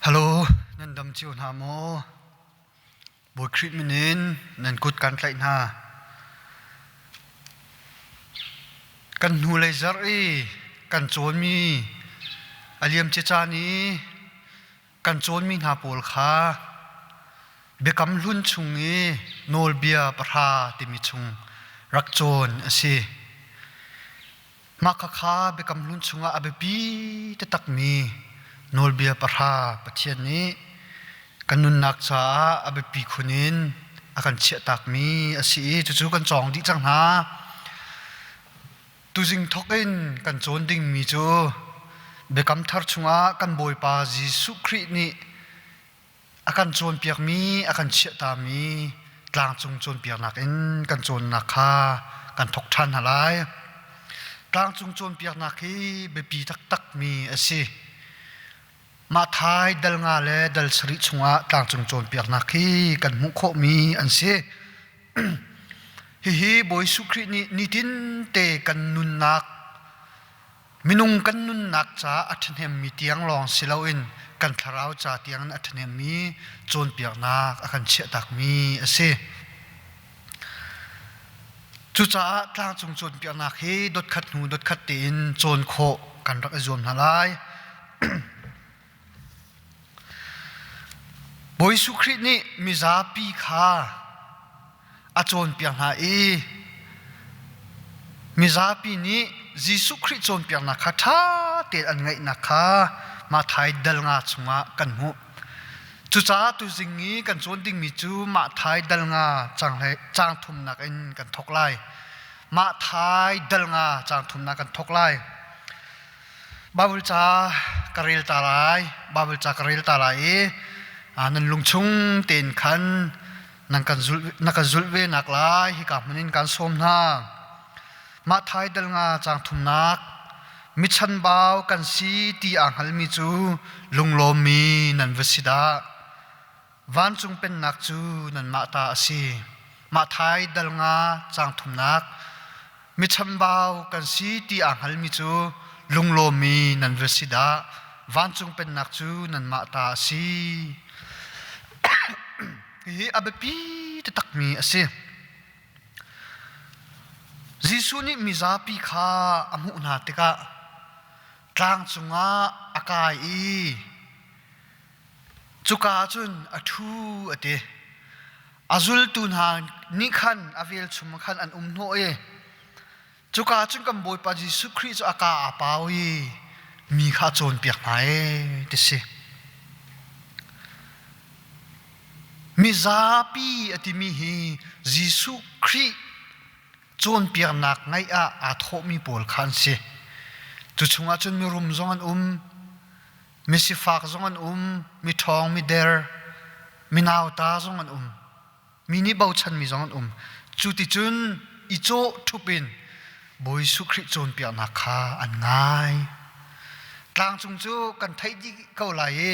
Hello, nan dam cio hna maw? Bawi Khrih min in nan kut kan tlaih hna. Kan hnulei zarh i kan cawnmi a liamcia caan i kan cawnmi hna pawl kha Biakam Hlun chung i Nawlbia pahra timi chung rak cawn a si. Mah khakha Biakam Hlun chungah a biapi taktakmi nawlbia pahra Pathian nih kan nunnak caah a biapi khun in a kan chiahtakmi a si i cucu kan cawng dih cang hna. Tuzing thawk in kan cawn dingmi cu Biakam Thar chungah kan Bawipa Jesuh Khrih nih a kan cawnpiakmi, a kan chiahtami tlangcung cawnpiaknak in kan cawnnak kha kan thawk ṭhan hna lai. Tlangcung cawnpiaknak hi biapi taktakmi a si. Matthai dal nga le dal sarih chungah tlangcung cawnpiaknak hi kan hmuh khawhmi an si. Hihi Bawi Jesuh Khrih nih nitin te kan nunnak Minung kan nunnak caah a ṭhahnemmi tiang lawng si loin kan thlarau ca tiangin a ṭhahnemmi cawnpiaknak a kan chiahtakmi a si. Cucaah tlangcung cawnpiaknak hi dotkhat hnu dotkhat tein cawn khawh kan rak i zuam hna lai. Bawi Jesuh Khrih nih mizapi kha a cawnpiak hna i mizapi nih Jesuh Khrih cawnpiaknak kha ṭha tein an ngaihnak kha Matthai dal nga chungah kan hmuh. Cucaah tuzing i kan cawn dingmi cu Matthai dal nga caang thumnak in kan thawk lai. Matthai dal nga caang thumnak kan thawk lai. Baibal ca ka rel ta lai. Baibal ca ka rel ta lai i nan lungchung tein khan nan kan zulh na kan zulh ve nak lai hika hmun in kan sawm hna. Matthai dal nga caang thumnak mi chanbau kan si ti aa hngalmi cu lunglawmmi nan va si dah. Vancung pennak cu nanmah ta a si. Matthai dal nga caang thumnak mi chambau kan si ti aa hngalmi cu lunglawmmi nan va si dah. Vancung pennak cu nanmah ta a si. Hihi a biapi taktakmi a si. Jesuh nih mizapi kha a hmuh hna tikah tlang cungah a kai i Cuka ah cun a ṭhu a ti. A zultu hna nih khan a velchum ah khan an um hnawh i cuka ah cun kan Bawipa Jesuh Khrih cu a kaa aa pau i mi kha a cawnpiak hna ee ti si. Mizapi a timi hi Jesuh Khrih cawnpiaknak ngaih ah aa thawhmi pawl kha an si. Cu chungah cun mirum zong an um, Misifak zong an um, miṭhawng, mider, minauta zong an um, mi nih bochanmi zong an um. Cu ti cun i cawh ṭhup in Bawi Jesuh Khrih cawnpiaknak kha an ngai. Tlangcung cu kan theih dih ko lai i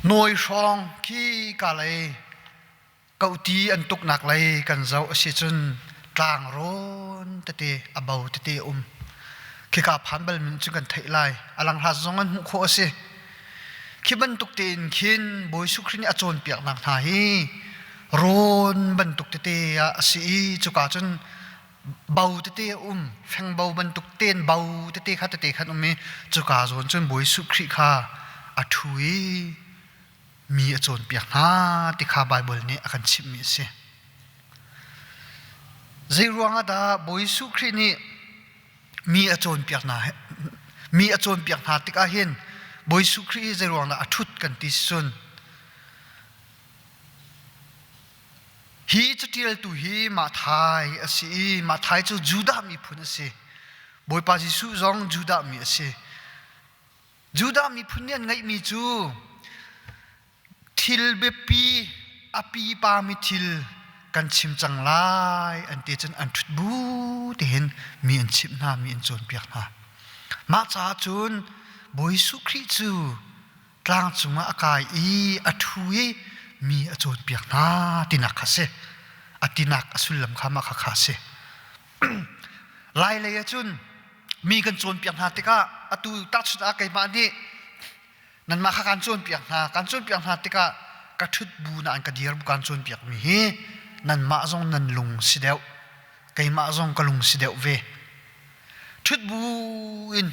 nawi hrawng khi ka lei Kohti an tuknak lei kan zoh a si cun tlangrawn tete a bo tete a um. Khika phan bal min cu kan theih lai. A langhlat zong an hmuh khawh a si. Khi bantuk tein khin Bawi Jesuh Khrih nih a cawnpiaknak hna hi rawn bantuk tete ah a si i cuka cun bo tete a um. Fengbo bantuk tein bo tete kha tete khan um i cuka zawn cun Bawi Jesuh Khrih kha a ṭhu i mi a cawnpiak hna ti kha Baibal nih a kan chimhmi a si. Zei ruangah dah Bawi Jesuh Khrih nih mi a cawnpiak hna mi a cawnpiak hna tikah hin Bawi Jesuh Khrih hi zei ruang dah a ṭhut kan ti cun hi caṭialtu hi Matthai a si i Matthai cu Judah miphun a si. Bawipa Jesuh zong Judah mi a si. Judah miphun nih an ngeihmi cu thil biapi a pipami thil kan chim cang lai an ti cun an ṭhut bu tein mi an chimh hna, mi an cawnpiak hna. Mah caah cun Bawi Jesuh Khrih cu tlang cungah a kai i a ṭhu i mi a cawnpiak hna tinak kha a si. A tinak a sullam kha mah kha kha a si. Lai lei ah cun. Mi kan cawnpiak hna tikah atu tahchunh ah keimah nih nanmah kha kaan cawnpiak hna. Kaan cawnpiak hna tikah ka ṭhut bu nain ka dir bu kaan cawnpiak mi hi nanmah zong nan lung si deuh. Keimah zong ka lung si deuh ve. Ṭhut bu in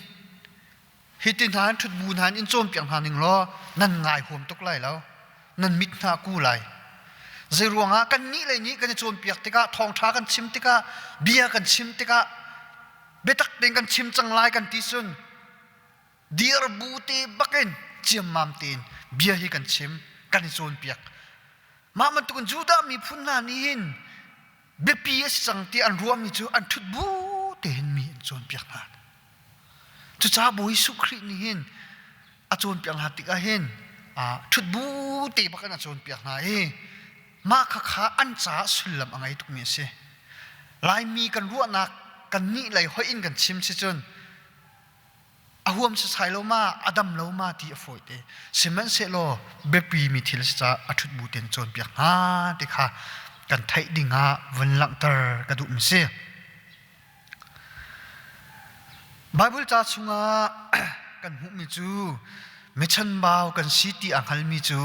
Hiti hna in ṭhut bu hna in in cawnpiak hna ning law nan ngai huam tuk lai lo. Nan mit hna ku lai. Zeiruangah kannih lei nih kan i cawnpiak tikah thawngṭha kan chim tikah bia kan chim tikah biatak tein kan chim cang lai kan ti cun dir bu te bakin ciammam tein bia hi kan chim kan i cawnpiak. Mah bantukin Judah miphun hna nih hin biapi a si cang ti an ruahmi cu an ṭhut bu tein mi an cawnpiak hna. Cucaah Bawi Jesuh Khrih nih hin a cawnpiak hna tikah hin ṭhut bu te bak in a cawnpiak hna i mah khakha an caah sullam a ngei tukmi a si. Laimi kan ruahnak kan nih lei hoih in kan chim si cun a huam sasai lo ma, a dam lo ma ti a fawi te. Sihmanhsehlaw biapi mi thil si caah a ṭhut bu tein cawnpiak hna ti kha kan theih ding ah vun langhter ka duhmi si. Baibal ca chungah kan hmuhmi cu mi chanbau kan si ti a hngalmi cu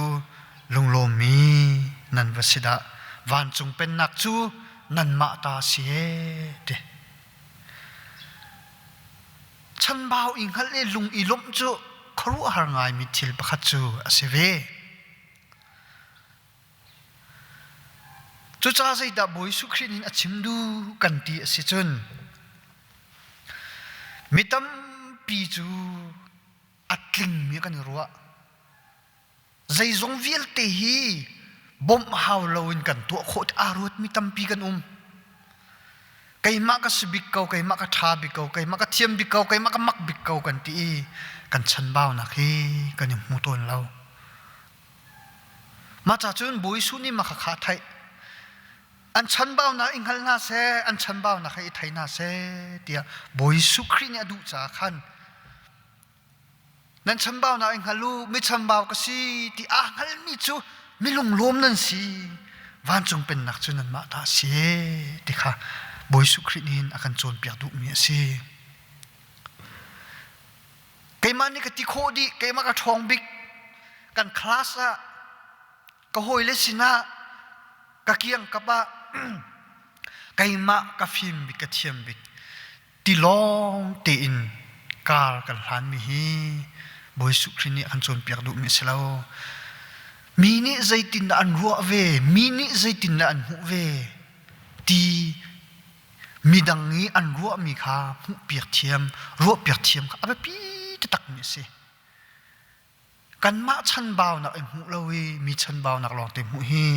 lunglawmmi nan va si dah. Vancung pennak cu nanmah ta a si ee ti. Chanbau i hngalh i lung i lawmh cu khuaruahhar ngaimi thil pakhat cu a si ve. Cucaah zeidah Bawi Jesuh Khrih nih a chim duh kan ti a si cun mi tampi cu a tlingmi kan i ruah. Zeizong vialte hi bawmh hau loin kan tuah khawh ti aa ruatmi tampi kan um. Keimah ka si bik ko, keimah ka ṭha bik ko, keimah ka thiam bik ko, keimah ka mak bik ko kan ti i kan chanbaunak hi kan i hmu tawn lo. Mah ca cun Bawi Jesuh nih mah khakha a theih. An chanbaunak i hngal hna seh, an chanbaunak hi i thei hna seh tiah Bawi Jesuh Khrih nih a duh caah khan nan chanbaunak i hngal u, mi chanbau ka si ti aa hngalmi cu mi lunglawm nan si. Vancung pennak cu nanmah ta a si ti kha Bawi Jesuh Khrih nih hin a kan cawnpiak duhmi a si. Keimah nih ka ti khawh dih, keimah ka ṭhawng bik. Kan class ah ka hawile sinah ka kiangkap ah keimah ka fim bik, ka thiam bik ti lawng tein kar kan hlanmi hi Bawi Jesuh Khrih nih a kan cawnpiak duhmi a si lo. Mi nih zeitindah an ruah ve, mi nih zeitindah an hmuh ve ti midang i an ruahmi kha hmuhpiak thiam, ruahpiak thiam kha a biapi taktakmi a si. Kanmah chanbaunak i hmuh lo i mi chanbaunak lawngte hmuh hi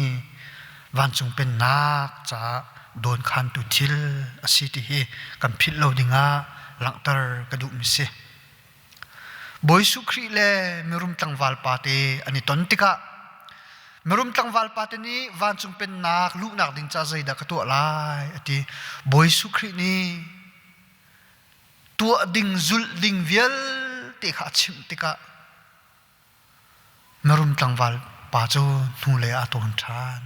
vancung pennak caah dawnkhantu thil a si ti hi kan philh lo dingah langhter ka duhmi si. Bawi Jesuh Khrih le mirum tlangval pa te an i ton tikah mirum tlangval pa te nih vancung pennak luhnak ding ca zeidah ka tuah lai a ti. Bawi Jesuh Khrih nih tuah ding zulh ding vialte kha a chimh tikah mirum tlangval pa cu hnulei ah a tawn ṭhan.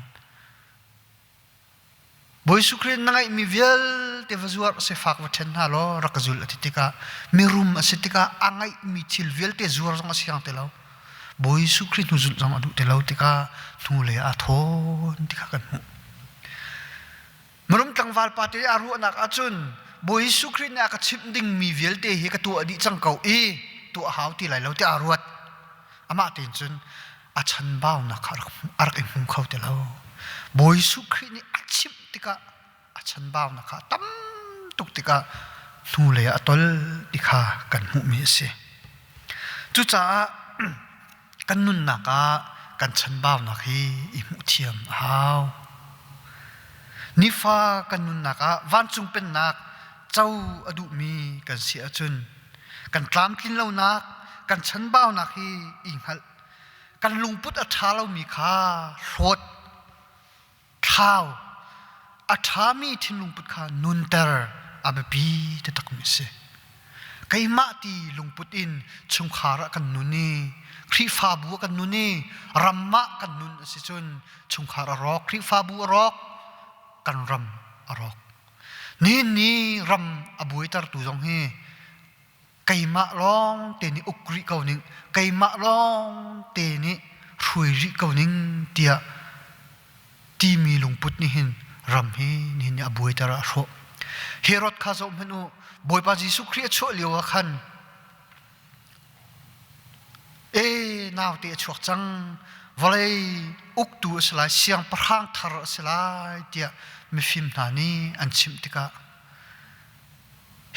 Bawi Jesuh Khrih na ngeihmi vialte va zuar sifak va ṭhen hna law rak ka zul a ti tikah mirum a si tikah a ngeihmi thil vialte zuar zong a siang ti lo. Bawi Jesuh Khrih hnu zulh zong a duh ti lo tikah hnulei ah thawn ti kha kan hmuh. Mirum tlangval pa te a ruahnak ahcun Bawi Jesuh Khrih nih a ka chimh dingmi vialte hi ka tuah dih cang ko i tuah hau ti lai lo tiah aa ruat. Amah tein cun a chanbaunak kha a rak i hmu kho ti lo. Bawi Jesuh Khrih nih a chimh tikah a chanbaunak kha a tam tuk tikah hnulei ah a tol ti kha kan hmuhmi a si. Cucaah kan nunnak ah kan chanbaunak hi i hmuh thiam a hau. Nifa kan nunnak ah vancung pennak co a duhmi kan si ahcun kan tlamtlin lonak, kan chanbaunak hi i hngalh kan lungput a ṭha lomi kha hlawt, thlau, a ṭhami thinlungput kha nunter a biapi taktakmi a si. Keimah ti lungput in chungkhar ah kan nun i Khrihfabu ah kan nun i ram ah kan nun a si cun chungkhar a rawk, Khrihfabu a rawk, kan ram a rawk. Nihin ni ram a buaitertu zong hi. Keimah lawng te nih uk rih ko ning, keimah lawng te nih hruai rih ko ning tiah timi lungput nih hin ram hi nihin ni a buaiter ah a hrawh. Herod kha zoh hmanh u, Bawipa Jesuh Khrih a chuah lio ah khan E naute a chuak cang, vawlei uktu a si lai, siangpahrang thar a si lai tiah mifim hna nih an chimh tikah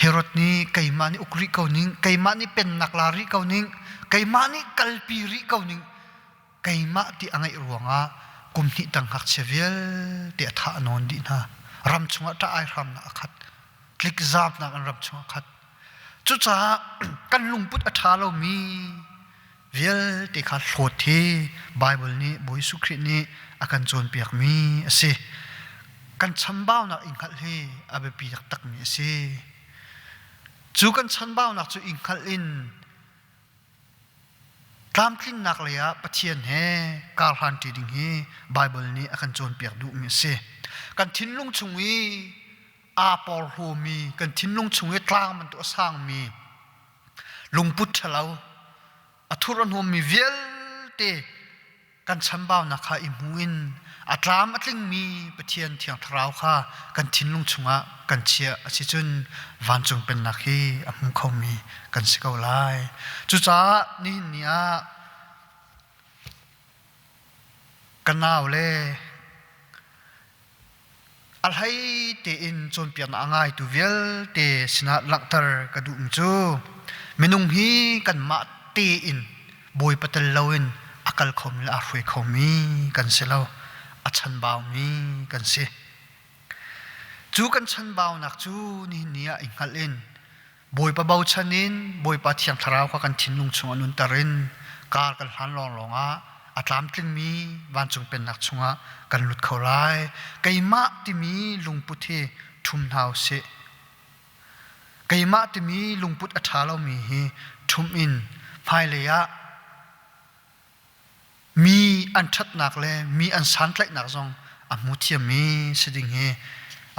Herod nih keimah nih uk rih ko ning, keimah nih pennak la rih ko ning, keimah nih kalpi rih ko ning, keimah ti a ngeih ruangah kum hnih tang ngakchia vialte a thah nawn dih hna. Ram chungah ṭah ai hramnak a khat, tlikzaamnak an ram chungah a khat. Cucaah kan lungput a ṭha lomi vialte kha hlawt hi Baibal nih Bawi Jesuh Khrih nih a kan cawnpiakmi a si. Kan chambaunak i hngalh hi a biapi taktakmi a si. Cu kan chanbaunak cu i hngalh in tlamtlinnak lei ah Pathian he karhlanṭi ding hi Baibal nih a kan cawnpiak duhmi a si. Kan thinlung chung i aa porhlawmi, kan thinlung chung i tlang bantuk a sangmi lungput ṭhalo, a thur a hnawmmi vialte kan chambaunak kha i hmu in a tlam a tlingmi Pathian Thiang Thlarau kha kan thinlung chungah kan chiah a si cun vancung pennak hi a hmu khomi kan si ko lai. Cucaah nihin ni ah ka nau le A hlei tein cawnpiaknak a ngaitu vialte sinah langhter ka duhmi cu minung hi kanmah tein Bawipa tel loin a kal khomi le aa hruai khomi kan si lo. A chanbaumi kan si. Cu kan chanbaunak cu nihin ni ah i hngalh in Bawipa bochan in Bawipa Thiang Thlarau kha kan thinlung chungah nunter in kar kan hlan lawnglawng ah a tlamtlingmi vancung pennak chungah kan lut kho lai. Keimah timi lungput hi ṭhum hna u sih. Keimah timi lungput a ṭha lomi hi ṭhum in hmailei ah Mi an ṭhatnak le mi an santlaihnak zong a hmu thiammi si ding hi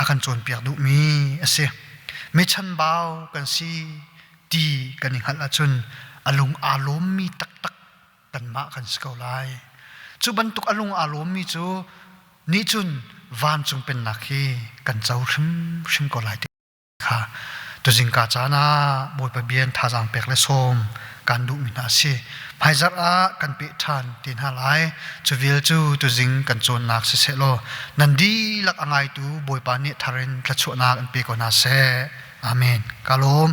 a kan cawnpiak duhmi a si. Mi chanbau kan si ti kan i hngalh ahcun a lung aa lawmmi taktak kanmah kan si ko lai. Cu bantuk a lung aa lawmmi cu nih cun vancung pennak hi kan co hrimhrim ko lai kha tuzingka caan ah Bawipa bia in thazaang pek le sawm kan duhmi hna a si. Hmaizarh ah kan peh ṭhan te hna lai. Cu vial cu tuzing kan cawnnak siseh law nan dihlak a ngaitu Bawipa nih thar in thluachuahnak in pe ko hna seh. Amen. Ka lawm.